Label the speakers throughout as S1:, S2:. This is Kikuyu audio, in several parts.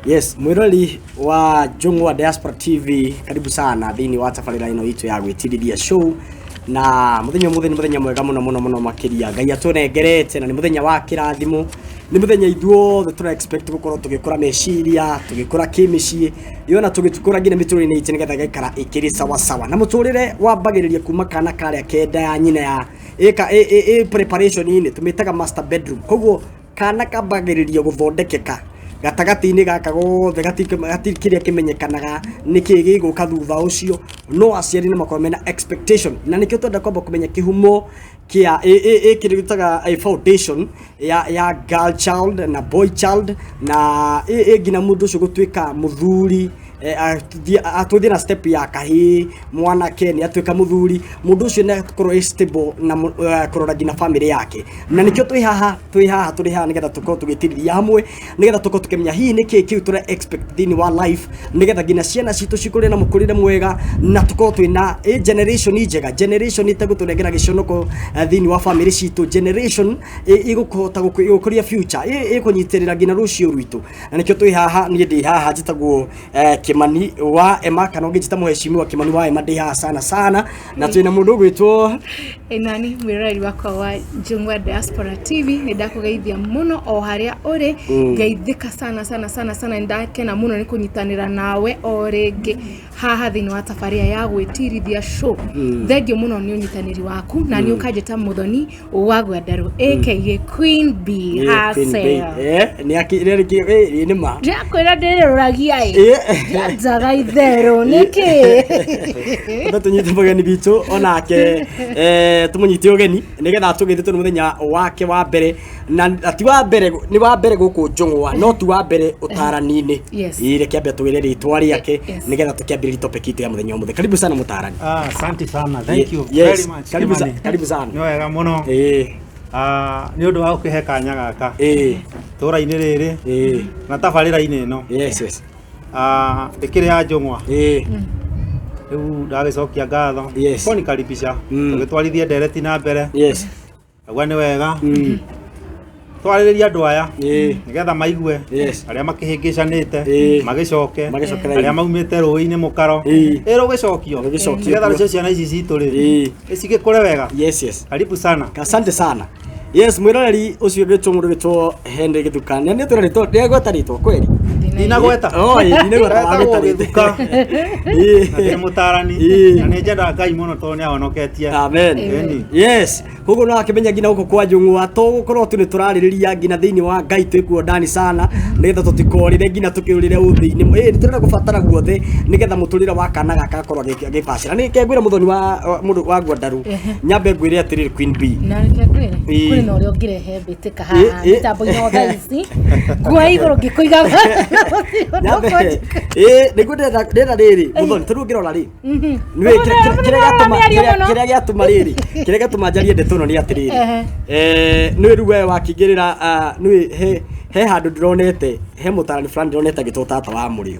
S1: Yes, mwirori wa Njũng'wa Diaspora TV, karibu sana thĩinĩ wa tabarĩra ĩno itũ ya gwĩtirithia show. Na mũthenya ũmũthĩ nĩ mũthenya mwega mũno mũno mũno makĩria Ngai atũnengerete, na nĩ mũthenya wa kĩrathimo, nĩ mũthenya ithuothe tũra expect gũkorwo tũgĩkũra meciria, tũgĩkũra kĩmĩciĩ yona, tũgĩkũra nginya mĩtũrĩre-inĩ itũ, nĩgetha ĩgaikara ĩkĩrĩ sawa sawa. Na mũtũrĩre wambagĩrĩria kuma kana karĩa kenda ya nyina ya ĩka ĩ preparation-inĩ, tũmĩtaga master bedroom. Koguo kana kambagĩrĩria gũthondekeka gatagatĩ-inĩ gaka gothe, gati kĩrĩa kĩmenyekanaga nĩkĩ gĩgũka thutha ũcio, no aciari nĩ makorwo mena expectation, na nĩkĩo twenda kwamba kũmenya kĩhumo kĩa kĩrĩa gĩtaga foundation ya girl child na boy child, na nginya mũndũ ũcio gũtuĩka mũthuri. Atũthiĩ na step ya kahĩĩ, mwanake nĩ atuĩka mũthuri, mũndũ ũcio nĩ akorwo ĩ stable na kũrora nginya family yake. Na nĩkĩo twĩ haha tũrĩ haha, nĩgetha tũkorwo tũgĩtirithia hamwe, nĩgetha tũkorwo tũkĩmenya hihi nĩkĩĩ kĩu tũra expect thĩinĩ wa life, nĩgetha nginya ciana citũ cikũrĩ na mũkũrĩre mwega, na tũkorwo twĩna generation njega, generation ĩtegũtũnengera gĩconoko thĩinĩ wa family citũ, generation ĩgũkũhota gũkũria future, ĩkũnyitĩrĩra nginya rũciũ rwitũ. Na nĩkĩo twĩ haha. Niĩ ndĩ haha njĩtagwo Kimani wa Emma, kana ũngĩnjĩta mũheshimiwa Kimani wa Emma. Ndĩ haha sana sana na twĩna mũndũ ũgwĩtwo
S2: Nani mwĩroreri wakwa wa Njũng'wa Diaspora TV, nĩ ndakũgeithia mũno o harĩa ũrĩ. Ngeithĩka sana sana sana sana. Nĩ ndakena mũno nĩ kũnyitanĩra nawe o rĩngĩ haha thĩinĩ wa tabarĩra ya gwĩtirithia show. Thengiũ mũno nĩ ũnyitanĩri waku, na nĩ ũkanjĩta Mũthoni wa Gwandarũ, aka Queen B.
S1: Queen B.
S2: Herself.
S1: Nĩ nĩ ma.
S2: Ndiakwĩra ndĩrĩrũragia ĩ. Ndianjaga itherũ nĩkĩ.
S1: Ndo tũnyite mũgeni witũ onake, tũmũnyite ũgeni nĩgetha atũgeithie, tondũ mũthenya wake wa mbere, na ti wa mbere, nĩ wa mbere gũkũ Njũng'wa, no ti wa mbere ũtarani-inĩ. Ĩ, reke ambe atwĩre rĩtwa rĩake nĩgetha tũkĩambĩrĩria topic itũ ya mũthenya ũmũthĩ. Karibu sana, mũtarani.
S3: Ah, asante sana. Thank you very much.
S1: Karibu,
S3: Kimani.
S1: karibu sana.
S3: Nĩ wega mũno. Ah, nĩ ũndũ wa gũkĩhe kanya gaka tũra-inĩ rĩrĩ na tabarĩra-inĩ ĩno. Ah, ndĩkĩrĩ ya Njũng'wa. Rĩu ndagĩcokia ngatho kũnikaribisha tũgĩtwarithie ndereti na mbere. Auga nĩ wega twarĩrĩria andũ aya nĩgetha maigue arĩa makĩhĩngĩcanĩte magĩcoke
S1: Magĩcoke
S3: arĩa maumĩte rũĩ-inĩ mũkaro ĩ rũgĩcokio
S1: Rũgĩcokio
S3: nĩgetha
S1: kuo.
S3: nacio ciana ici citũ rĩ cigĩkũre wega. Karibu sana.
S1: Asante sana. Yes, mwĩroreri ũcio gĩtwo mũndũ gĩtwo Henry Gĩthuka. Nĩ twĩra rĩtwa, nĩ rĩtwa kweli?
S3: Ndinagweta.
S1: Oh, ĩ, ndinagweta.
S3: Etagwo
S1: wagweta rĩtwa.
S3: Gĩthuka. Na ndĩ mũtarani na nĩ njendaga Ngai mũno tondũ nĩ ahonoketie.
S1: Amen.
S3: Ĩni.
S1: Yes, koguo no akĩmenya nginya gũkũ kwa Njũng'wa tũgũkorwo tu nĩ tũrarĩrĩria nginya thĩinĩ wa Ngai, twĩkuo ndani sana nĩgetha tũtikorĩre nginya tũkĩũrĩre ũthĩ-inĩ. Ĩ, nĩ tũrenda gũbatara guothe nĩgetha mũtũrĩre wa kana gaka gakorwo agĩbacĩra. Nĩ kengwĩra mũthoni wa mũndũ wa Gwandaru, nyambe ngwĩre atĩrĩrĩ, Queen B.
S2: Na reke ngwĩre, kũrĩ na ũrĩa ũngĩrehe mbĩtĩka haha mĩtambo-inĩ o thaa ici ngua igũrũ ngĩkũigaga.
S1: Nyambe ĩ, nĩguo ndĩrenda rĩrĩ, mũthoni, tondũ ũngĩrora rĩ, nĩwe kĩrĩa gĩatũma
S2: mĩario mũno.
S1: Kĩrĩa gĩatũma rĩrĩ, kĩrĩa gĩatũma njarie ndeto ĩno nĩ atĩrĩrĩ, nĩwe rĩu we wakĩingĩrĩra, nĩwe he handũ ndĩronete, he mũtarani fulani ndĩronete agĩtwo tata wa mũrĩo,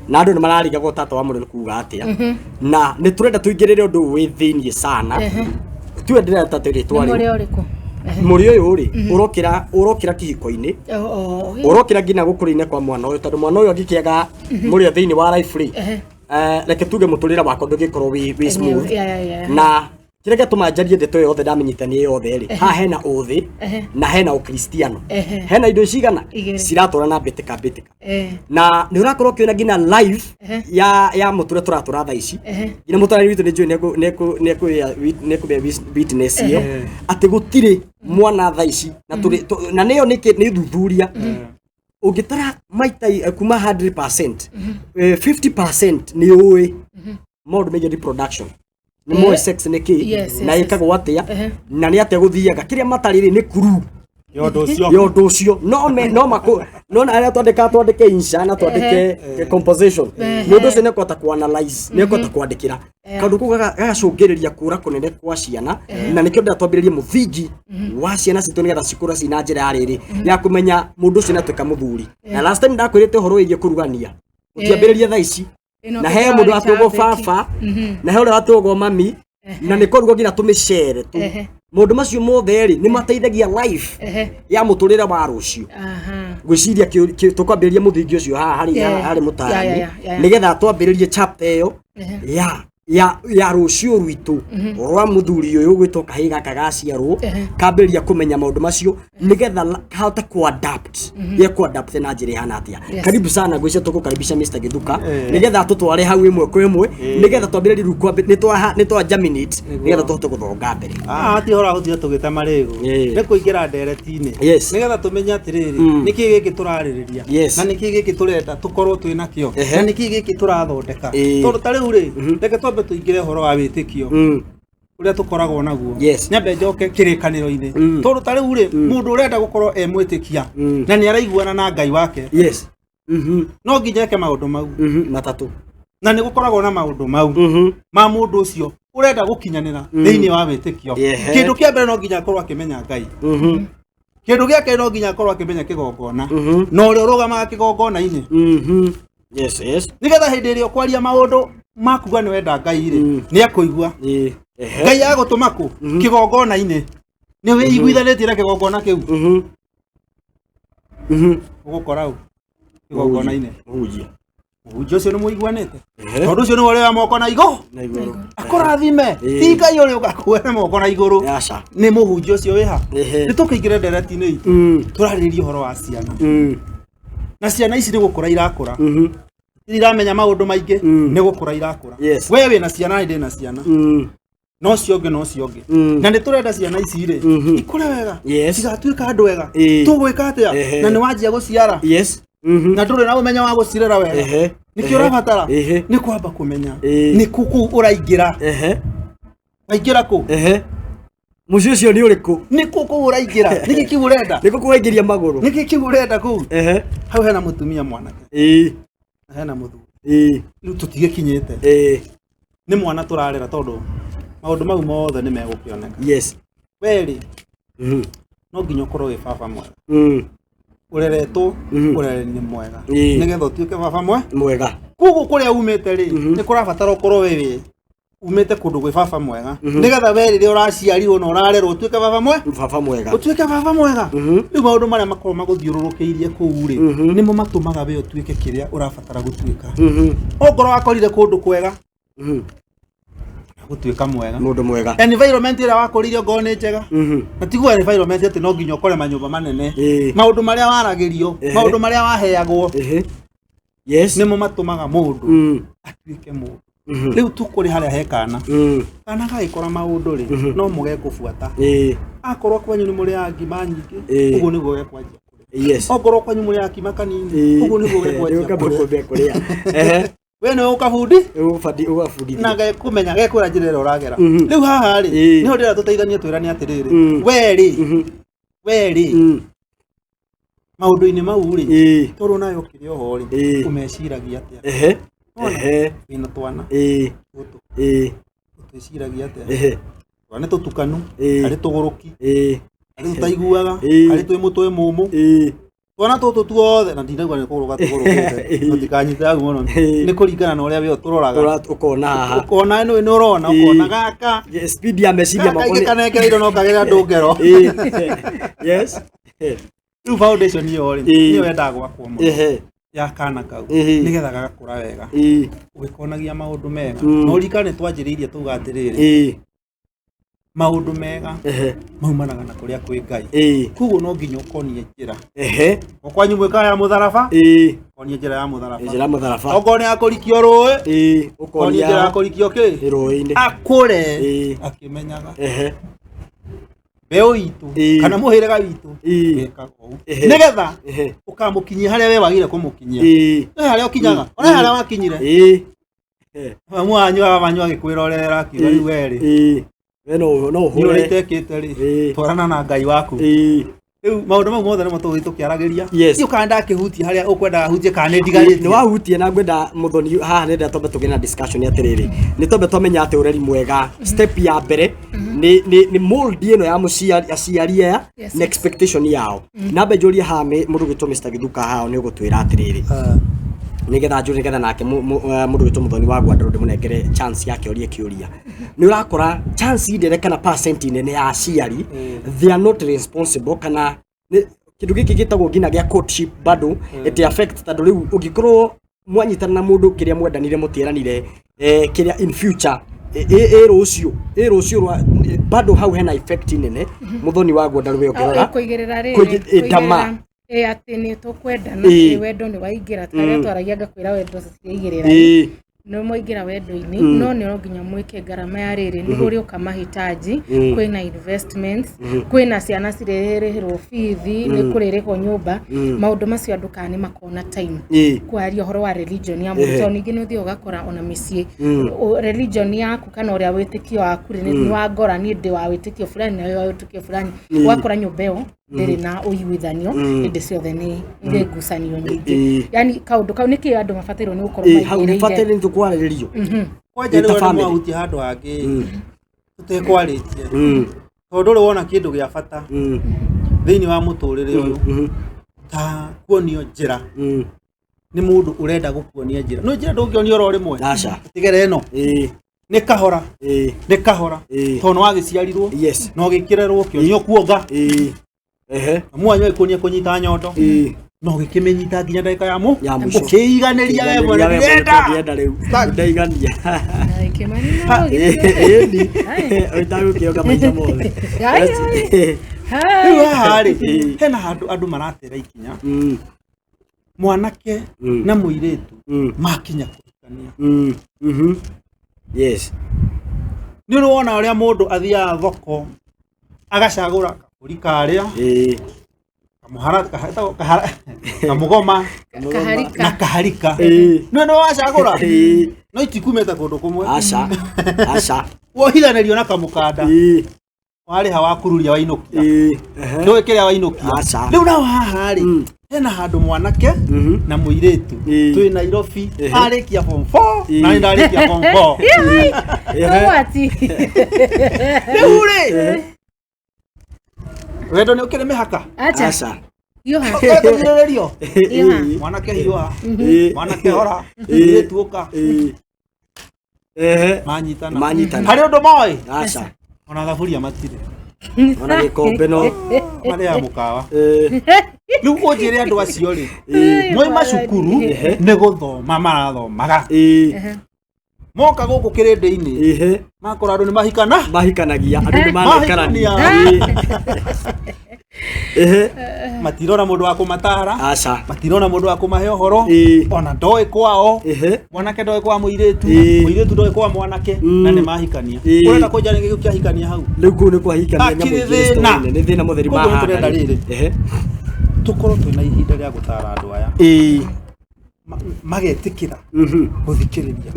S1: na andũ nĩ mararigagwo tata wa mũrĩo nĩ kuga atĩa, na nĩ tũrenda tũingĩrĩre ũndũ ũyũ wĩ thĩiniĩ sana. Tiwe ndĩreta atĩ rĩtwa
S2: Nĩ
S1: rĩu.
S2: mũrĩa ũrĩkũ?
S1: Mũrĩo ũyũ rĩ, ũrokĩra kĩhiko-inĩ, ũrokĩra nginya gũkũrĩ-inĩ kwa mwana ũyũ, tondũ mwana ũyũ angĩkĩaga mũrĩo thĩinĩ wa life rĩ, reke tuge mũtũrĩre wakwa ndũngĩkorwo wĩ smooth. Na kĩrĩa gĩatũma njarie ndeto ĩyo yothe, ndamenyitania yothe rĩ, haha hena ũthĩ na hena ũkristiano, hena indo cigana
S2: Igĩrĩ.
S1: ciratwarana na mbĩtĩka mbĩtĩka, na nĩ ũrakorwo ũkĩona nginya live ya mũtũrĩre tũratũra thaa ici. Nginya mũtũrĩre witũ nĩ njũĩ nĩ ekũgĩa witness ĩyo atĩ gũtirĩ mwana thaa ici na tũrĩ na nĩyo nĩ thuthuria ũngĩtara maita kuma 100%, 50% nĩ ũĩ maũndũ megiĩ reproduction, nĩ moĩ sex nĩ kĩ na ĩkagwo atĩa na nĩ atĩa gũthiaga. Kĩrĩa matarĩ rĩ, nĩ kuru
S3: Ya ũndũ ũcio.
S1: Ya ũndũ ũcio no me no makũ no na arĩa twandĩka, twandĩke insha na twandĩke composition, mũndũ ũcio nĩ ekũhota ku analyze, nĩ ekũhota kwandĩkĩra kaũndũ kau gagacũngĩrĩria kũra kũnene kwa ciana. Na nĩkĩo ndĩrenda twambĩrĩrie mũthingi wa ciana citũ, nĩgetha cikũra cina njĩra ya rĩrĩ ya kũmenya mũndũ ũcio nĩ atuĩka mũthuri. Na last time ndakwĩrĩte ũhoro wĩgiĩ kũrugania, gũtiambĩrĩria thaa ici, na he mũndũ watũgwo baba na he ũrĩa watũgwo mami. Na nĩ kũrugwo nginya tũmĩcere tu. Maũndũ macio mothe rĩ, nĩ mateithagia life ya mũtũrĩre wa rũciũ. Ngwĩciria tũkwambĩrĩria mũthingi ũcio haha harĩ harĩ mũtaarani, nĩgetha twambĩrĩrie chapter ĩyo ya rũciũ rwitũ rwa mũthuri ũyũ gwĩtwo kahĩĩ gaka gaciarwo, kambĩrĩria kũmenya maũndũ macio nĩgetha kahote kuadapt, ye kuadapt na njĩra ĩhana atĩa. Karibu sana, ngwĩciria tũgũkaribisha Mr. Githuka nĩgetha tũtware hau ĩmwe kwa ĩmwe, nĩgetha twambĩrĩrie rĩu nĩ twa germinate, nĩgetha tũhote gũthonga mbere.
S3: Ah, ti ũhoro wa gũtinda tũgĩte marĩgũ, nĩ kũingĩra ndereti-inĩ, nĩgetha tũmenye atĩrĩrĩ, nĩkĩ gĩkĩ tũrarĩrĩria, na nĩkĩ gĩkĩ tũrenda tũkorwo twĩ nakĩo, na nĩkĩ gĩkĩ tũrathondeka. Tondũ ta rĩu rĩ, reke twambe tũingĩre ũhoro wa wĩtĩkio ũrĩa tũkoragwo naguo. Nyambe njoke kĩrĩkanĩro-inĩ, tondũ ta rĩu rĩ, mũndũ ũrenda gũkorwo e mwĩtĩkia na nĩ araiguana na Ngai wake, no nginya eke maũndũ mau
S1: matatũ.
S3: Na nĩ gũkoragwo na maũndũ mau ma mũndũ ũcio ũrenda gũkinyanĩra thĩinĩ wa wĩtĩkio. Kĩndũ kĩa mbere, no nginya akorwo akĩmenya Ngai. Kĩndũ gĩa kerĩ, no nginya akorwo akĩmenya kĩgongona na ũrĩa ũrũgamaga kĩgongona-inĩ,
S1: Yes yes
S3: nĩgetha hĩndĩ ĩrĩa ũkwaria maũndũ makuga nĩ wenda Ngai rĩ, nĩ akũigua. Ngai agũtũma kũ? Kĩgongona-inĩ. Nĩ wĩiguithanĩtie na kĩgongona kĩu? Ũgũkora ũ kĩgongona-inĩ?
S1: Mũhunjia.
S3: Mũhunjia ũcio nĩ mũiguanĩte, tondũ ũcio nĩwe ũrĩa moko na igũrũ
S1: Na igũrũ.
S3: Akũrathime. Ti Ngai ũrĩa ũgakuoya moko na igũrũ,
S1: Aca.
S3: nĩ mũhunjia ũcio wĩha. Nĩ tũkĩingĩre ndereti-inĩ itũ. Tũrarĩrĩria ũhoro wa ciana, na ciana ici nĩ gũkũra irakũra, iramenya maũndũ maingĩ, nĩ gũkũra irakũra. We wĩna ciana, nĩ ndĩna ciana, no ũcio ũngĩ, no ũcio ũngĩ, na nĩ tũrenda ciana ici rĩ, ikũre wega, cigatuĩka andũ ega. Tũgwĩka atĩa? Na nĩ wanjia gũciara, na ndũrĩ na ũmenyo wa gũcirera wega. Nĩkĩo ũrabatara nĩ kwamba kũmenya nĩ kũ kũu ũraingĩra. Waingĩra kũ?
S1: Mũciĩ ũcio nĩ ũrĩkũ?
S3: Nĩ kũ kũu ũraingĩra? Nĩkĩ kĩu ũrenda?
S1: Nĩ kũ kũraingĩria magũrũ?
S3: Nĩkĩ kĩu ũrenda kũu? Hau hena mũtumia mwanake na hena mũthuri. Rĩu tũtigĩkinyĩte, nĩ mwana tũrarera, tondũ maũndũ mau mothe nĩ megũkĩoneka. Werĩ, no nginya ũkorwo wĩ baba mwega, ũreretwo ũrereri-inĩ mwega, nĩgetha ũtuĩke baba mwe
S1: mwega.
S3: Koguo kũrĩa umĩte rĩ, nĩ kũrabatara ũkorwo we wĩ umĩte kũndũ gwĩ baba mwega, nĩgetha we rĩrĩa ũraciarirwo na ũrarerwo ũtuĩke baba mwe
S1: baba mwega.
S3: Ũtuĩke baba mwega. Rĩu maũndũ marĩa makorwo magũthiũrũrũkĩirie kũu rĩ, nĩmo matũmaga we ũtuĩke kĩrĩa ũrabatara gũtuĩka. Ongorwo wakorire kũndũ kwega, gũtuĩka mwega.
S1: Mũndũ mwega.
S3: Environment ĩrĩa wakũrire ongorwo nĩ njega, na tiguo environment atĩ no nginya ũkore manyũmba manene, maũndũ marĩa waragĩrio, maũndũ marĩa waheagwo, nĩmo matũmaga mũndũ atuĩke mũndũ. Rĩu tũkũrĩ harĩa he kana, kana gagĩkora maũndũ rĩ, no mũgekũbuata. Akorwo kwanyu nĩ mũrĩaga ngima nyingĩ, ũguo nĩguo gekwanjia kũrĩa. Okorwo kwanyu mũrĩaga kima kanini, ũguo nĩguo gekwanjia
S1: Nĩguo
S3: kũrĩa.
S1: kũambia kũrĩa.
S3: We nĩwe ũkabundi
S1: Ũgabandi ũgabundithia.
S3: Na gekũmenya gekwĩra njĩra ĩrĩa ũragera. Rĩu haha rĩ, nĩho ndĩrenda tũteithanie, twĩrane atĩrĩrĩ, we rĩ, we rĩ, maũndũ-inĩ mau rĩ, tondũ nawe ũkĩrĩ oho rĩ, ũmeciragia atĩa? Wona? Wĩna twana tũtũ, ũtwĩciragia atĩa? Twana nĩ tũtukanu, harĩ tũgũrũki, harĩ tũtaiguaga, harĩ twĩ mũtwe mũmũ. Twana tũtũ tuothe, na ndinauga nĩ kũgũrũka tũgũrũkĩte, tũtikanyite hau mũno. Nĩ kũringana na ũrĩa we ũtũroraga.
S1: Ũkona haha.
S3: Ũkona nĩ nĩ ũrona, ũkona gaka
S1: Speed ya meciria
S3: gaka
S1: makwa
S3: ingĩ kanekereirwo no kagere andũ ngero. Rĩu foundation ĩyo rĩ, nĩyo yendaga gwakwo mũno, ya kana kau, nĩgetha gagakũra wega, ũgĩkonagia maũndũ mega. Na ũririkane twanjĩrĩirie tuga atĩrĩrĩ, maũndũ mega maumanaga na kũrĩa kwĩ Ngai. Koguo no nginya ũkonie njĩra. O kwanyu mwĩkaga ya mũtharaba, konie njĩra ya mũtharaba.
S1: Njĩra ya mũtharaba.
S3: Okorwo nĩ ya kũrikio rũĩ, konie njĩra ya
S1: Ũkonia
S3: kũrikio kĩ
S1: rũĩ-inĩ.
S3: Akũre akĩmenyaga mbeũ itũ kana mũhĩrĩga witũ wĩkaga ũũ, nĩgetha ũkamũkinyia harĩa we wagire kũmũkinyia. We harĩa ũkinyaga, ona harĩa wakinyire, mamu wanyu, baba wanyu agĩkwĩrorera akiuga, rĩu we rĩ,
S1: We no
S3: nĩ
S1: ũhũre.
S3: ũrĩa itekĩte rĩ, twarana na Ngai waku. Rĩu maũndũ mau mothe nĩmo tũgũthiĩ tũkĩaragĩria. Ndiũ kana ndakĩhutia harĩa ũkwendaga hutie kana nĩ
S1: Nĩ
S3: ndigarĩtie.
S1: Wahutia na ngwenda muthoni haha nenda twambe tũgĩe na discussion atĩrĩrĩ, nĩ twambe twamenya atĩ ũreri mwega, step ya mbere nĩ mold ĩno ya mũciari, aciari aya, na expectation yao. Nambe njũrie haha mũndũ ũgwĩtwo Mr. Githuka haha, nĩ ũgũtwĩra atĩrĩrĩ, Nigetha njũrie, nigetha nake mũndũ witũ Muthoni wa Ngwandũrũ ndĩmũnengere chance yake orie kĩũria. Nĩ ũrakora chance nene kana percent nene ya aciari, they are not responsible, kana kĩndũ gĩkĩ gĩtagwo nginya gĩa courtship bado it affect, tondũ rĩu ũngĩkorwo mwanyitana na mũndũ kĩrĩa mwendanire, mũtieranire kĩrĩa in future ĩ rũciũ ĩ rũciũ rwa bado hau hena effect nene. Muthoni wa Ngwandũrũ, we ũngĩrora
S2: Kũigĩrĩra rĩrĩ,
S1: ndama.
S2: Ĩ atĩ nĩ tũkwendana, ĩ wendo nĩ waingĩra, tarĩa twaragia ngakwĩra wendo citiaigĩrĩra, nĩ mwaingĩra wendo-inĩ, no nĩ no nginya mwĩke ngarama ya rĩrĩ, nĩ kũrĩ mahitaji, kwĩna investments, kwĩna ciana cirĩrĩhĩrwo bithi, nĩ kũrĩrĩhwo nyũmba, maũndũ macio andũ kana nĩ makona time kwaria ũhoro wa religion ya mũndũ, tondũ ningĩ nĩ ũthiaga ũgakora ona mĩciĩ religion yaku kana ũrĩa wĩtĩkio waku rĩ, nĩ wa ngora, niĩ ndĩ wa wĩtĩkio fulani na wa wĩtĩkio fulani, ũgakora nyũmba ĩyo ndĩrĩ na ũiguithanio hĩndĩ ciothe, nĩ ngucanio nyingĩ, yani kaũndũ kau nĩkĩ andũ mabatairwo nĩ gũkorwo
S1: Hau nĩ
S2: maigĩrĩire.
S1: Bataire nĩ tũkwarĩrĩrio.
S3: Kwanja
S1: Ĩ ta
S3: rĩu
S1: family.
S3: mwahutia handũ hangĩ tũtekwarĩtie, tondũ rĩ wona kĩndũ gĩa bata thĩinĩ wa mũtũrĩre ũyũ ta kuonio njĩra nĩ mũndũ ũrenda gũkuonia njĩra, no njĩra ndũngĩonio oro rĩmwe.
S1: Aca.
S3: Tigere ĩno nĩ kahora, nĩ kahora, tondũ nĩ wagĩciarirwo na ũgĩkĩrerwo, ũkĩonio kuonga,
S1: Ehe.
S3: mwanyu agĩkuonia kũnyita nyondo, na ũgĩkĩmĩnyita nginya ndagĩka ya mũ
S1: Ya mũico.
S3: Ũkĩiganĩria we mwene, ndĩrenda.
S1: Ndĩrenda rĩu.
S3: Start.
S1: Ndaigania.
S2: Kĩmani.
S1: Ĩni ũtagũkĩonga maita mothe.
S2: Ai, ai.
S3: Rĩu haha rĩ, hena handũ andũ maratera ikinya, mwanake na mũirĩtu makinya kũhikania.
S1: Yes.
S3: Nĩ ũrĩ wona ũrĩa mũndũ athiaga thoko agacagũra kabũri karĩa kamũhara kahara kamũgoma
S2: Kaharika.
S3: na kaharika, nĩ nĩ wacagũra, no itikumĩte kũndũ kũmwe.
S1: Aca, aca.
S3: Wohithanĩrio na kamũkanda, warĩha wakururia wainũkia, ndũĩ kĩrĩa wainũkia.
S1: Aca.
S3: Rĩu nao haha rĩ, hena handũ mwanake na mũirĩtu twĩ Nairobi, arĩkia form 4 na nĩ ndarĩkia form 4.
S2: Ũgwati.
S3: Rĩu rĩ, wendo nĩ ũkĩrĩ mĩhaka.
S2: Acha.
S1: Aca.
S2: Hiũha.
S3: Ũkĩrĩrĩrio
S2: Hiũha.
S3: mwanake hiũha, mwanake hora, mũirĩtu ũka. Manyitana.
S1: Manyitana.
S3: Harĩ ũndũ moĩ,
S1: Aca.
S3: ona thaburia matirĩ.
S1: Ona gĩkombe no
S3: marĩaga mũkawa. Rĩu ũnjĩre, andũ acio rĩ, moima cukuru nĩ gũthoma marathomaga, moka gũkũ kĩrĩndĩ-inĩ, makora andũ nĩ mahikana.
S1: Mahikanagia, andũ nĩ manaikarania.
S3: Matirona mũndũ wa kũmatara.
S1: Aca.
S3: Matirona mũndũ wa kũmahe ũhoro. Ona ndoĩ kwao, mwanake ndoĩ kwa mũirĩtu, mũirĩtu ndoĩ kwa mwanake, na nĩ mahikania. Ũrenda kũnja nĩ gĩkũ kĩahikania hau?
S1: Rĩu kũu nĩ kwahikania nyamũ
S3: Hakĩrĩ
S1: ingĩ
S3: thĩna.
S1: story-inĩ. Nĩ thĩna mũtheri.
S3: Koguo nĩ
S1: mahanda
S3: tũrenda
S1: rĩu.
S3: Rĩrĩ, tũkorwo twĩna ihinda rĩa gũtara andũ aya, magetĩkĩra gũthikĩrĩria.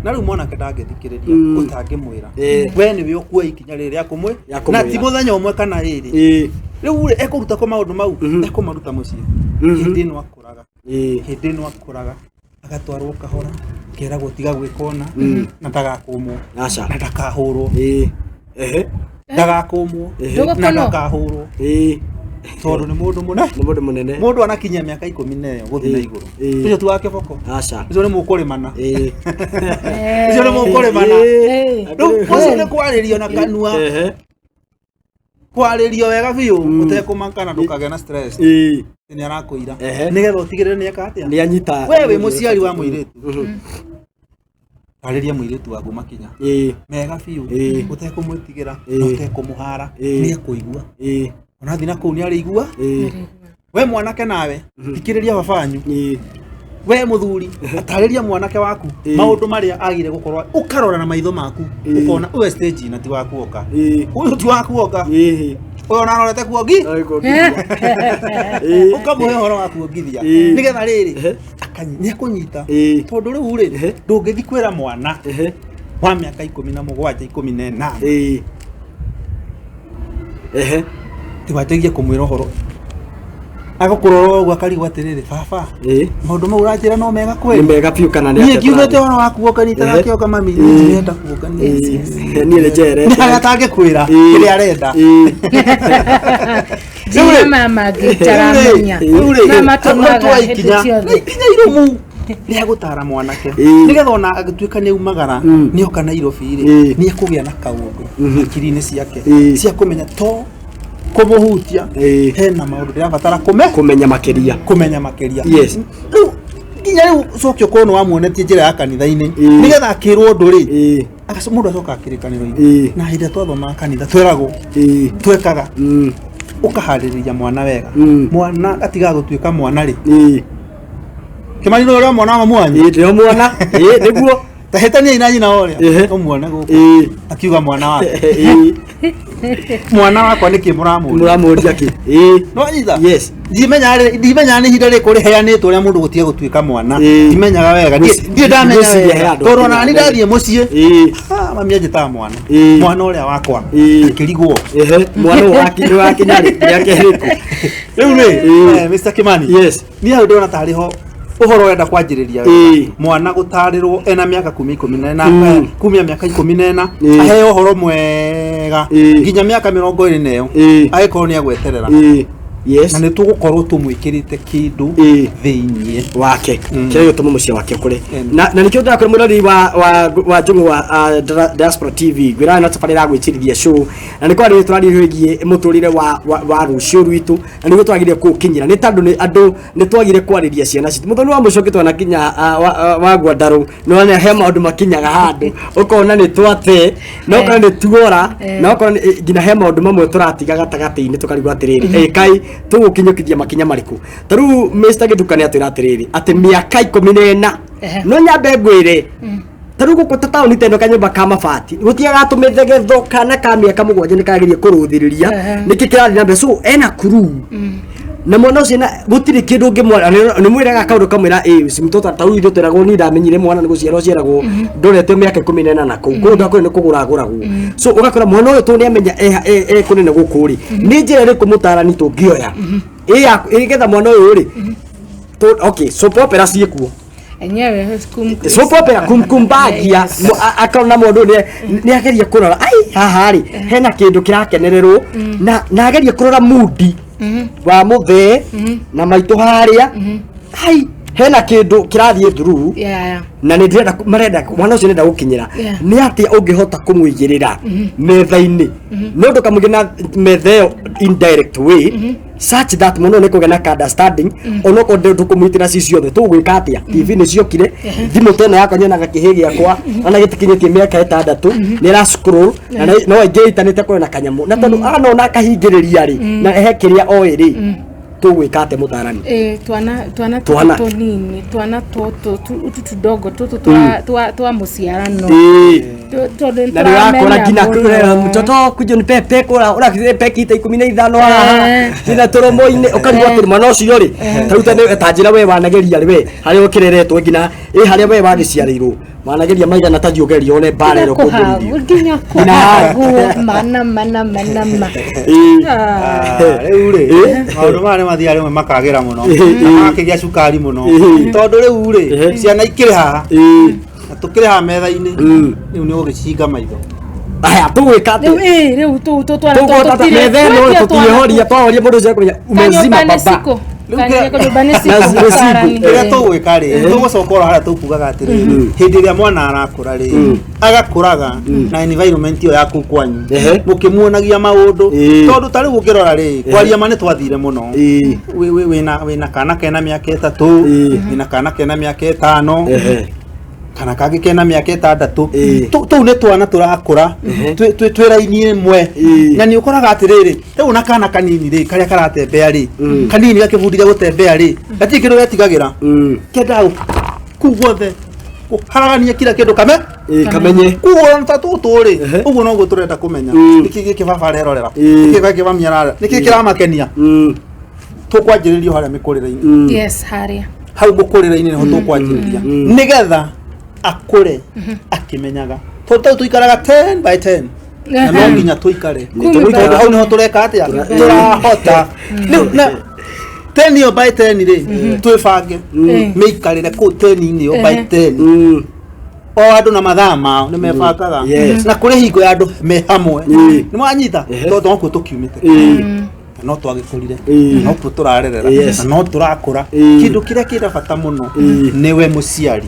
S3: Na rĩu mwanake ndangĩthikĩrĩria ũtangĩmwĩra, we nĩwe ũkuoya ikinya rĩrĩ rĩa kũmwĩ
S1: Rĩa kũmwĩra.
S3: Na ti mũthenya ũmwe kana ĩrĩ. Rĩu rĩ, ekũruta kũ maũndũ mau? Ekũmaruta mũciĩ. Hĩndĩ ĩno akũraga, hĩndĩ ĩno akũraga agatwarwo kahora, keragwo tiga gwĩka ũna, na ndagakũmwo,
S1: Aca.
S3: na ndakahũrwo, ndagakũmwo na
S2: Ndũgũkũnwo.
S3: ndakahũrwo, tondũ nĩ mũndũ mũne.
S1: Nĩ mũndũ mũnene.
S3: Mũndũ anakinyia mĩaka 11 gũthiĩ na igũrũ, ũcio ti wa kĩboko.
S1: Aca.
S3: Ũcio nĩ mũkũrĩmana, ũcio nĩ mũkũrĩmana. Rĩu ũcio nĩ kwarĩrio na kanua, kwarĩrio wega biũ ũtekũmaka na ndũkagĩa na stress nĩ arakũira, nĩgetha ũtigĩrĩre nĩ eka atĩa.
S1: Nĩ anyita.
S3: We wĩ mũciari wa mũirĩtu, tarĩria mũirĩtu waku makinya mega biũ, ũtekũmwĩtigĩra na ũtekũmũhara, nĩ ekũigua. Ona thiĩ na kũu nĩ arĩigua. We mwanake nawe, thikĩrĩria baba wanyu. We mũthuri, atarĩria mwanake waku maũndũ marĩa agire gũkorwo, ũkarora na maitho maku, ũkona ũyũ stage na ti wa kuoka, ũyũ ti wa kuoka, ũyũ ona arorete kuongi. Ũkamũhe ũhoro wa kuongithia, nĩgetha rĩrĩ nĩ ekũnyita, tondũ rĩu rĩ, ndũngĩthi kwĩra mwana wa mĩaka 17, 18, tiwanjagie kũmwĩra ũhoro, agũkũrora ũguo akarigwo atĩrĩrĩ, baba, maũndũ mau ũranjĩra no mega
S1: Nĩ
S3: kweli?
S1: mega biũ kana nĩ
S3: Niĩ
S1: atĩa?
S3: ngiumĩte
S1: Tũrathiĩ?
S3: ũhoro wa kuonga, niĩ itarakĩonga mami, niĩ ndĩrenda kuonga niĩ.
S1: Niĩ nĩ njerete.
S3: Nĩ harĩa atangĩkwĩra kĩrĩa arenda.
S2: Njĩra mama ngĩtaramenya.
S3: Rĩu rĩ,
S2: Mama tũmaga
S3: twa
S2: hĩndĩ
S3: ikinya
S2: ciothe.
S3: na ikinya irũmu. Rĩa gũtara mwanake nĩgetha ona agĩtuĩka nĩ aumagara nĩoka Nairobi rĩ, nĩ ekũgĩa na kaũndũ hakiri-inĩ ciake cia kũmenya to kũmũhutia, hena maũndũ ndĩrabatara
S1: kũmenya makĩria.
S3: Kũmenya makĩria.
S1: Yes.
S3: Rĩu nginya rĩu ũcoke ũkorwo nĩ wamuonetie njĩra ya kanitha-inĩ nĩgetha akĩrwo ũndũ rĩ, mũndũ acokaga kĩrĩkanĩro-inĩ. Na hĩndĩ ĩrĩa twathomaga kanitha tweragwo, twekaga, ũkaharĩrĩria mwana wega, mwana atigaga gũtuĩka mwana rĩ. Kĩmani ũrĩa mwana wa mamu wanyu?
S1: Ĩĩ, ndĩro mwana. Ĩĩ, nĩguo.
S3: Ta hĩtania na nyina ũrĩa ũmuone gũkũ akiuga mwana wake. Mwana wakwa nĩkĩ mũramũria?
S1: Mũramũria kĩ? Ĩĩ.
S3: Nĩwanyita?
S1: Yes.
S3: Ndimenyaga nĩ ihinda rĩrĩkũ rĩheanĩtwo rĩa mũndũ gũtiga gũtuĩka mwana. Ndimenyaga wega. Ndirĩ ndamenya wega. Tondũ ona niĩ ndathiĩ mũciĩ, mami anjĩtaga mwana. Mwana ũrĩa wakwa. Akĩrigwo.
S1: Mwana ũyũ wakinya rĩ, rĩake rĩkũ?
S3: Rĩu rĩ, Mr. Kimani.
S1: Yes.
S3: Niĩ hau ndĩrona tarĩ ho ũhoro ũrenda kwanjĩrĩria wega. Mwana gũtarĩrwo ena mĩaka kuma 14, kumia mĩaka 14, aheo ũhoro mwega nginya mĩaka 24 ĩyo, agĩkorwo nĩ agweterera.
S1: Yes.
S3: Na nĩ tũgũkorwo tũmwĩkĩrĩte kĩndũ thĩiniĩ
S1: wake kĩrĩa gĩtũma mũciĩ wake ũkũre. Na nĩkĩo ndĩrakwĩra mũrori wa Njũng'wa wa Diaspora TV, ngwĩraga no tabarĩra gwĩtirithia show, na nĩ kwarĩria tũraria wĩgiĩ mũtũrĩre wa rũciũ rwitũ, na nĩguo twagĩrĩire kũũkinyĩra, nĩ tondũ nĩ andũ nĩ twagire kwarĩria ciana citũ. Mũthoni wa mũico twanakinya wa Gwandarũ, nĩ he maũndũ makinyaga handũ ũkona nĩ twate, na ũkona nĩ tuora, na ũkona nginya he maũndũ mamwe tũratiga gatagatĩ-inĩ tũkarigwo atĩrĩrĩ, kai tũgũkinyũkithia makinya marĩkũ. Ta rĩu Mr. Gĩthuka nĩ atwĩra atĩrĩrĩ, atĩ mĩaka 14 no nyambe ngwĩre, ta rĩu gũkũ ta taũni ta ĩno kanyũmba ka mabati gũtigaga tũmĩthegetho kana ka mĩaka 7 nĩ kageria kũrũthĩrĩria nĩkĩ kĩrathiĩ na mbere, so ena crew na mwana ũcio na gũtirĩ kĩndũ ũngĩmwara, nĩ mwĩraga kaũndũ kamwĩra ĩ si mtoto ta rĩu ithuĩ twĩragwo niĩ ndamenyire mwana nĩ gũciarwo aciaragwo ndorete mĩaka 14 na kũu kũu ndakũrĩ nĩ kũgũra agũragwo, so ũgakora mwana ũyũ tondũ nĩ amenya e kũnene gũkũ rĩ, nĩ njĩra ĩrĩkũ mũtarani tũngĩoya ĩgetha mwana ũyũ rĩ, okay, soap opera ciĩkuo
S2: enyewe
S1: soap opera kumkumbagia akona mũndũ nĩ ageria kũrora ai haha rĩ hena kĩndũ kĩrakenererwo, na ageria kũrora mudi wa mũthee na maitũ harĩa, ai hena kĩndũ kĩrathiĩ through, na nĩ ndĩrenda marenda mwana ũcio nĩenda gũkinyĩra, nĩ atĩa ũngĩhota kũmũigĩrĩra metha-inĩ, no ndũkamũigĩrĩra metha ĩyo indirect way such that mwana ũyũ nĩkũgĩa na understanding, onokorwo ndũkũmũitĩra ci ciothe tũgwĩka atĩa. TV nĩ ciokire, thimũ ta ĩno yakwa nyonaga kĩhĩ gĩakwa ona gĩtikinyĩtie mĩaka 6 nĩ ĩra scroll, na no aingĩ ĩtanĩte kũrĩ na kanyamũ, na tondũ anona akahingĩrĩria rĩ, na he kĩrĩa oĩ rĩ, tũgwĩka atĩa mũtarani?
S2: Twana tũnini, twana tũtũ utu tudogo tũtũ twa mũciarano, tondũ
S1: na nĩũrakora nginya mtoto kuja unipe peko ũrakire peki ta 15 haha nginya tũromo-inĩ, ũkarigwo atĩrĩ mwana ũcio rĩ, ta rĩu ta njĩra we wanageria rĩ, we harĩa ũkĩreretwo nginya ĩ harĩa we wagĩciarĩirwo wanageria maigana ta thiĩ ũgerie one mbara ĩno kũngĩrithio
S2: nginya kũhagwo mana mana mana ma.
S3: Rĩu rĩ maũndũ maya nĩ mathiaga rĩmwe makagĩra mũno, makakĩgĩa cukari mũno, tondũ rĩu rĩ ciana ikĩrĩ haha na tũkĩrĩ haha metha-inĩ, rĩu nĩ ũgĩcinga maitho.
S1: Aya tũgwĩka atĩa?
S2: Rĩu tũgũta
S1: metha ĩno tũtiĩhoria, twahoria mũndũ ũcio ekũmenya umezima baba.
S3: Rĩrĩa tũgwĩka rĩ, tũgũcoka oro harĩa tũkugaga atĩrĩrĩ, hĩndĩ ĩrĩa mwana arakũra rĩ, agakũraga na environment ĩyo ya kũu kwanyu, mũkĩmuonagia maũndũ, tondũ ta rĩu ũngĩrora rĩ, kwaria ma nĩ twathire mũno, wĩna kana kena mĩaka 3, wĩna kana kena mĩaka 5, kana kangĩ kena mĩaka 6, tũu nĩ twana tũrakũra twĩ raini ĩmwe, na nĩ ũkoraga atĩrĩrĩ, rĩu na kana kanini rĩ, karĩa karatembea rĩ, kanini gakĩbundithia gũtembea rĩ, gatirĩ kĩndũ getigagĩra, kendaga kũu guothe kũharagania kila kĩndũ kame
S1: kamenye
S3: koguo ta tũtũ rĩ, ũguo noguo tũrenda kũmenya nĩkĩ gĩkĩ baba arerorera, nĩkĩ gĩkĩ mami ararora, nĩkĩ kĩramakenia. Tũkwanjĩrĩria harĩa mĩkũrĩre-inĩ.
S2: Yes, harĩa
S3: hau mũkũrĩre-inĩ nĩho tũkwanjĩrĩria, nĩgetha akũre akĩmenyaga, tondũ tau tũikaraga 10 by 10 na no nginya tũikare, tondũ hau nĩho tũreka atĩa, tũrahota rĩu na 10 ĩyo by 10 rĩ, twĩbange mĩikarĩre kũu 10-inĩ ĩyo by 10, o andũ na mathaa mao nĩ mebangaga, na kũrĩ hingo ya andũ me hamwe, nĩ mwanyita, tondũ nokuo tũkiumĩte. No twagĩkũrire, no kuo tũrarerera, na no tũrakũra. Kĩndũ kĩrĩa kĩna bata mũno nĩwe mũciari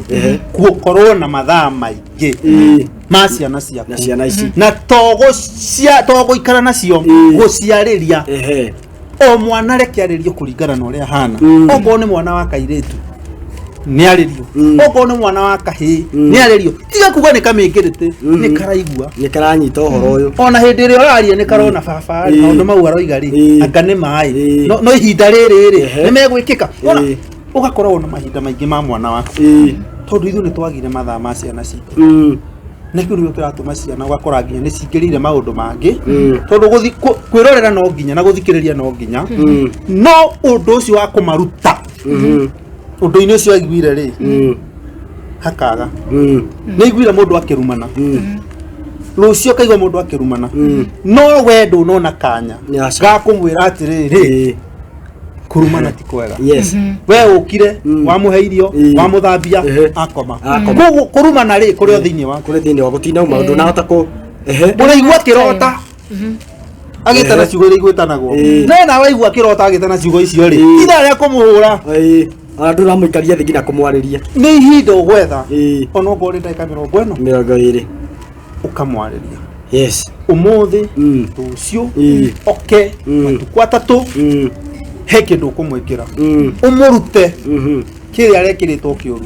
S3: gũkorwo na mathaa maingĩ ma ciana ciaku.
S1: Na ciana ici.
S3: Na to gũikara nacio, gũciarĩria. O mwana reke arĩrio kũringana na ũrĩa ahana. Okorwo nĩ mwana wa kairĩtu nĩ arĩrio, okorwo nĩ mwana wa kahĩĩ nĩ arĩrio. Tiga kuga nĩ kamĩngĩrĩtĩ, nĩ karaigua,
S1: nĩ karanyita ũhoro ũyũ.
S3: Ona hĩndĩ ĩrĩa ũraria nĩ karona baba rĩ, maũndũ mau aroiga rĩ, anga nĩ maĩ, no ihinda rĩrĩ rĩ nĩ megwĩkĩka. Ona ũgakoragwo na mahinda maingĩ ma mwana waku, tondũ ithuĩ nĩ twagire mathaa ma ciana citũ. Na kĩu nĩkĩo kĩratũma ciana ũgakora nginya nĩ cingĩrĩire maũndũ mangĩ, tondũ kwĩrorera no nginya na gũthikĩrĩria no nginya, no ũndũ ũcio wa kũmaruta ũndũ-inĩ ũcio aiguire rĩ, hakaga. Nĩ aiguire mũndũ akĩrumana, rũciũ akaigua mũndũ akĩrumana, no we ndũnona kanya ga kũmwĩra atĩrĩrĩ, kũrumana ti kwega. We ũkire, wamũhe irio, wamũthambia, akoma. Koguo kũrumana rĩ, kũrĩ o thĩinĩ waku.
S1: Kũrĩ thĩinĩ waku, tinauma ndũnahota kũ
S3: ũraigua kĩrota agĩtana ciugo iria igwĩtanagwo, no nawe waigua kĩrota agĩtana ciugo icio rĩ, ithaa rĩa kũmũhũra
S1: ona ndũramũikaria thĩ nginya kũmwarĩria.
S3: Nĩ ihinda ũgwetha, ona okorwo nĩ ndagĩka 40,
S1: 20,
S3: ũkamwarĩria.
S1: Yes.
S3: Ũmũthĩ, rũciũ, oke matukũ atatũ, he kĩndũ ũkũmwĩkĩra, ũmũrute kĩrĩa arekĩrĩtwo kĩũru,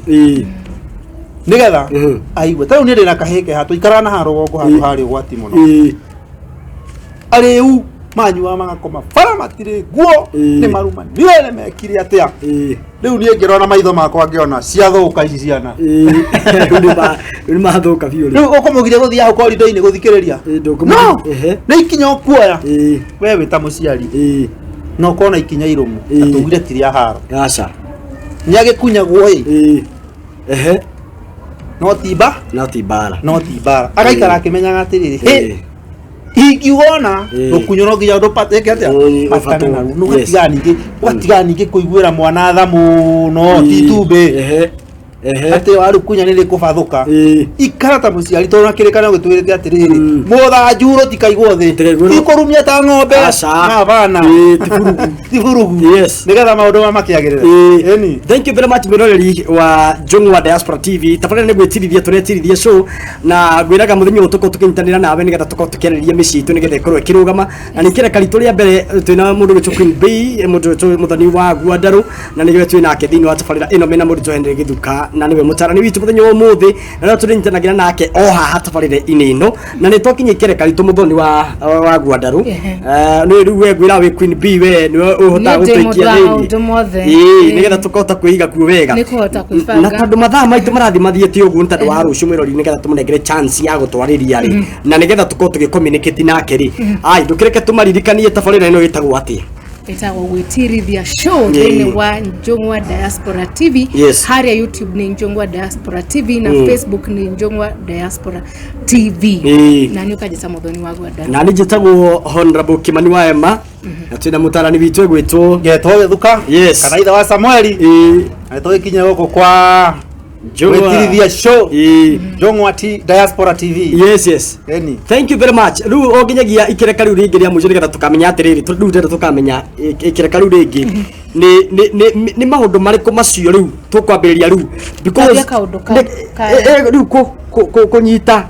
S3: nĩgetha aigue. Ta rĩu niĩ ndĩna kahĩĩ ke haha, tũikaraga na haha rũgongo handũ harĩ ũgwati mũno. Arĩu manyuaga magakoma bara, matirĩ nguo, nĩ marumanire, nĩ mekire atĩa. Rĩu niĩ ngĩrora na maitho makwa ngĩona ciathũka ici ciana.
S1: Rĩu nĩ mathũka biũ.
S3: Rĩu ũkũmũgiria gũthiĩ hau korido-inĩ gũthikĩrĩria? No nĩ ikinya ũkuoya we wĩ ta mũciari, na ũkorwo na ikinya irũmu, na tugire ti rĩa haro.
S1: Aca.
S3: Nĩ agĩkunyagwo ĩ, no ti mba,
S1: no ti mbara,
S3: no ti mbara. Agaikara akĩmenyaga atĩrĩrĩ, hĩ, ingiuga rũkunyo no nginya ndũpatĩke atĩa, patane naruo. Ũgatiga ningĩ kũiguĩra mwana tha mũno, ti itumbĩ atĩ warũkunya nĩ rĩkũbathũka. Ikara ta mũciari, tondũ na kĩrĩkanĩro gĩtwĩrĩte atĩrĩrĩ, mũthanju rũtikaigwo thĩ, ti kũrumia ta ng'ombe na bana, ti burugu, nĩgetha maũndũ ma makĩagĩrĩre.
S1: Thank you very much mwĩroreri wa Njũng'wa Diaspora TV. Tabarĩra nĩ gwĩtirithia tũretirithia show, na ngwĩraga mũthenya ũyũ tũkorwo tũkĩnyitanĩra nawe nĩgetha tũkorwo tũkĩarĩrĩria mĩciĩ itũ nĩgetha ĩkorwo ĩkĩrũgama. Na nĩ kĩreka ritũ rĩa mbere twĩna mũndũ wĩtwo Queen B, mũndũ wĩtwo Mũthoni wa Guandarũ, na nĩwe twĩ nake thĩinĩ wa tabarĩra ĩno mena mũndũ wĩtwo Henry Gĩthuka, na nĩwe mũtarani witũ mũthenya wa ũmũthĩ, na no tũrĩnyitanagĩra nake o haha tabarĩra-inĩ ĩno. Na nĩ twakinyia ikereka ritũ Mũthoni wa Guandarũ. Nĩ rĩu we ngwĩra wĩ Queen B, we nĩwe ũhotaga gũtũikia thĩinĩ nĩgetha tũkahota kwĩiga kuo wega, na tondũ mathaa maitũ marathiĩ mathiĩte ũguo nĩ tondũ wa rũciũ mwĩrori, nĩgetha tũmũnengere chance ya gũtwarĩria rĩ, na nĩgetha tũkorwo tũgĩ communicate nake rĩ, ai ndũkĩreke tũmaririkanie tabarĩra ĩno ĩtagwo atĩa?
S2: Ĩtagwo Gwĩtirithia Show thĩinĩ wa Njũng'wa Diaspora TV. Harĩa YouTube nĩ Njũng'wa Diaspora TV, na Facebook nĩ Njũng'wa Diaspora TV. Na nĩ ũkanjĩta Mũthoni wa Gwanda.
S1: Na nĩ njĩtagwo Honorable Kimani wa Emma, na twĩna mũtarani witũ ĩgwĩtwo
S3: Ngetwo Gĩthuka, kana ithe wa Samueli, na tũgĩkinya gũkũ kwa Gwĩtirithia Show, Njũng'wa Diaspora TV.
S1: Yes, yes.
S3: Eni.
S1: Thank you very much. Rĩu o nginyagia ikereka rĩu rĩngĩ rĩa mũico, nĩgetha tũkamenya atĩrĩrĩ, rĩu ndĩrenda tũkamenya ikereka rĩu rĩngĩ nĩ maũndũ marĩkũ macio rĩu tũkwambĩrĩria rĩu, because rĩu kũnyita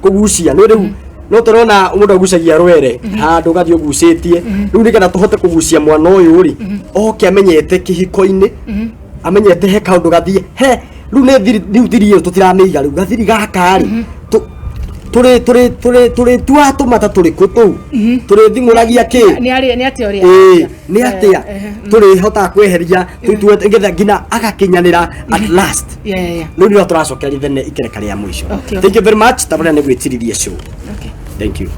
S1: kũgucia nĩ rĩu no tũrona mũndũ agucagia rwere handũ ũgathiĩ ũgucĩtie. Rĩu nĩgetha tũhote kũgucia mwana ũyũ rĩ, oke amenyete kĩhiko-inĩ, amenyete he kaũndũ gathiĩ he rĩu nĩ thiri, rĩu thiri ĩyo tũtiramĩiga. Rĩu gathiri gaka rĩ, tũrĩ tũrĩ tũrĩ tũrĩ tua tũmata tũrĩkũ tũu tũrĩthing'ũragia kĩ?
S2: Nĩ atĩa ũrĩa
S1: nĩ atĩa tũrĩhotaga kweheria tũtue nĩgetha nginya agakinyanĩra at last? Rĩu nĩho tũracokeria thene ikereka rĩa mũico. Thank you very much. Tabarĩra nĩ gwĩtirithia show. Thank you.